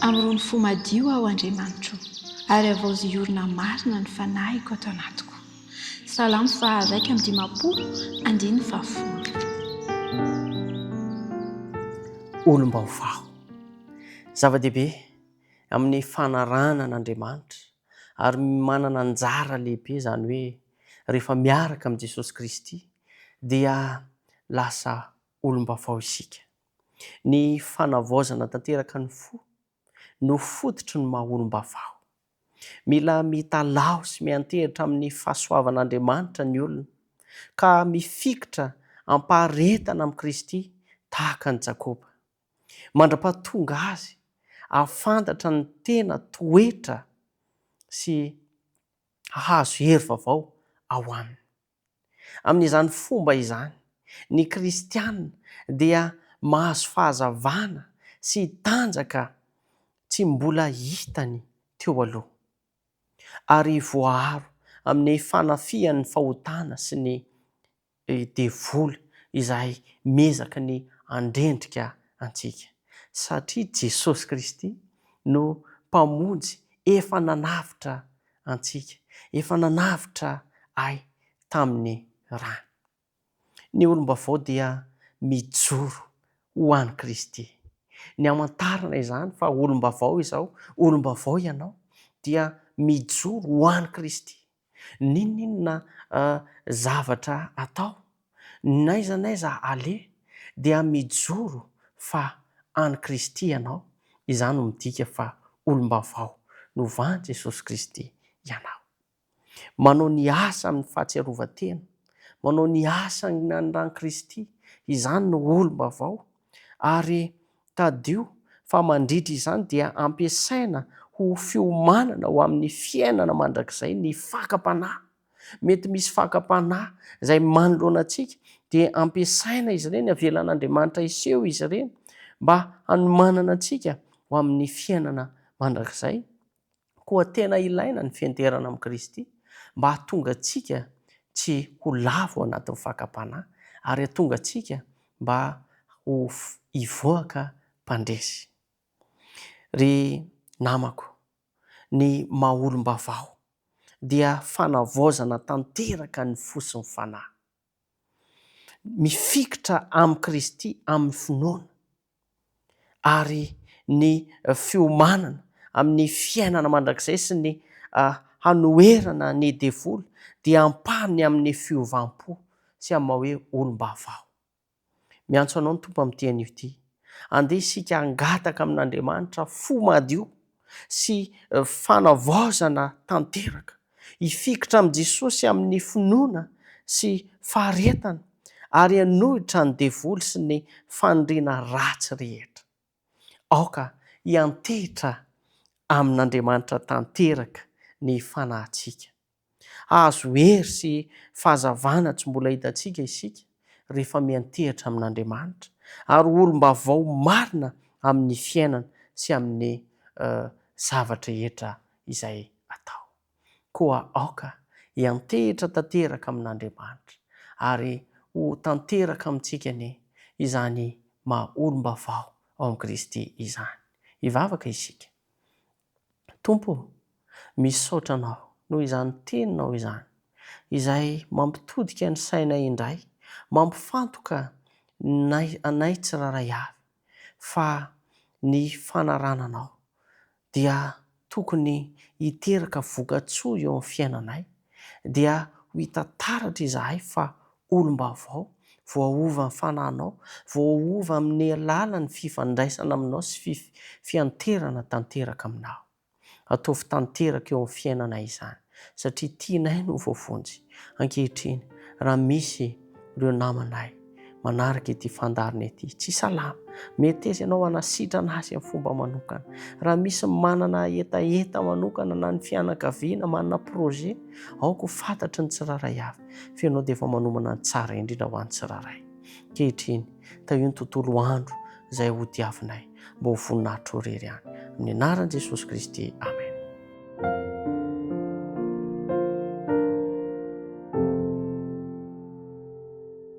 Amorony fo madio aho, Andriamanitro, ary havaozy hiorina marina ny fanahiko ato anatiko. Salamo faha 51, andininy fahafolo. Olom-baovao. Zava-dehibe amin'ny fanarahana an'Andriamanitra ary manana anjara lehibe izany hoe rehefa miaraka amin'i Jesosy Kristy dia lasa olom-baovao isika. Ny fanavaozana tanteraka ny fo no fototry ny maha olom-baovao. Mila mitalaho sy miantehitra amin'ny fahasoavan'Andriamanitra ny olona, ka mifikitra am-paharetana amin'i Kristy tahaka an'i Jakoba, mandra-pahatonga azy hahafantatra ny tena toetra sy hahazo hery vaovao ao aminy. Amin'izany fomba izany, ny kristiana dia mahazo fahazavana sy tanjaka tsy mbola hitany teo aloha, ary voaaro amin'ny fanafihan'ny fahotana sy ny devoly izay miezaka ny handrendrika antsika, satria Jesosy Kristy no Mpamonjy efa nanavotra antsika, efa nanavotra ahy tamin'ny rany. Ny olom-baovao dia mijoro ho an'i Kristy. Ny hamantarana izany fa olom-baovao izao, olom-baovao ianao, dia mijoro ho an'i Kristy. N'inon'inona zavatra atao, n'aiza n'aiza aleha, dia mijoro fa an'i Kristy ianao, izany no midika fa olom-baovao novan'i Jesosy Kristy ianao. Manao ny asa amin'ny fahatsiarovan-tena, manao ny asa naniràn'i Kristy, izany no olom-baovao, ary tadidio fa mandritra izany dia ampiasaina ho fiomanana ho amin'ny fiainana mandrakizay ny fakam-panahy. Mety misy fakam-panahy izay manoloana antsika dia ampiasaina izy ireny, avelan'Andriamanitra hiseho izy ireny mba hanomanana antsika ho amin'ny fiainana mandrakizay. Koa tena ilaina ny fianteherana amin'i Kristy mba hahatonga antsika tsy ho lavo ao anatin'ny fakam-panahy ary hahatonga antsika mba ho hivoaka mpandresy. Ry namako, ny maha olom-baovao dia fanavaozana tanteraka ny fo sy ny fanahy. Mifikitra amin'i Kristy amin'ny finoana ary ny fiomanana amin'ny fiainana mandrakizay sy ny hanoherana ny devoly dia ampahany amin'ny fiovam-po sy amin'ny maha hoe olom-baovao. Miantso anao ny Tompo amin'ity anio ity. Andeha isika hangataka amin'Andriamanitra fo madio sy fanavaozana tanteraka. Hifikitra amin'i Jesosy amin'ny finoana sy faharetana ary hanohitra ny devoly sy ny faniriana ratsy rehetra. Aoka hiantehitra amin'Andriamanitra tanteraka ny fanahintsika. Hahazo hery sy fahazavana tsy mbola hitantsika isika rehefa miantehitra amin'Andriamanitra, ary ho olom-baovao marina amin'ny fiainana sy amin'ny zava-drehetra izay atao. Koa aoka hiantehitra tanteraka amin'Andriamanitra, ary ho tanteraka amintsika anie izany maha olom-baovao ao amin'i Kristy izany. Hivavaka isika. Tompo ô, misaotra Anao noho izany Teninao izany, izay mampitodika ny sainay indray, mampifantoka nay anay tsirairay avy, fa ny fanarananao dia tokony hiteraka voka-tsoa eo amin'ny fiainanay, dia ho hita taratra izahay fa olom-baovao, voaova ny fanahinao, voaova amin'ny alalan'ny fifandraisana aminao sy fianterana tanteraka aminao. Ataovy tanteraka eo amin'ny fiainanay izany, satria tianay ny ho voavonjy. Ankehitriny, raha misy ireo namanay manaraka ity fandaharana ity, tsy salama, meteza ianao hanasitrana azy amin'ny fomba manokana. Raha misy manana hetaheta manokana na ny fianakaviana manana projet, aoka ho fantatry ny tsirairay avy. fa Ianao dia efa manomana ny tsara indrindra ho an'ny tsirairay. Ankehitriny, tahio ny tontolo andro izay ho diavinay mba ho voninahitrao irery ihany. Amin'ny anaran'i Jesosy Kristy, amena.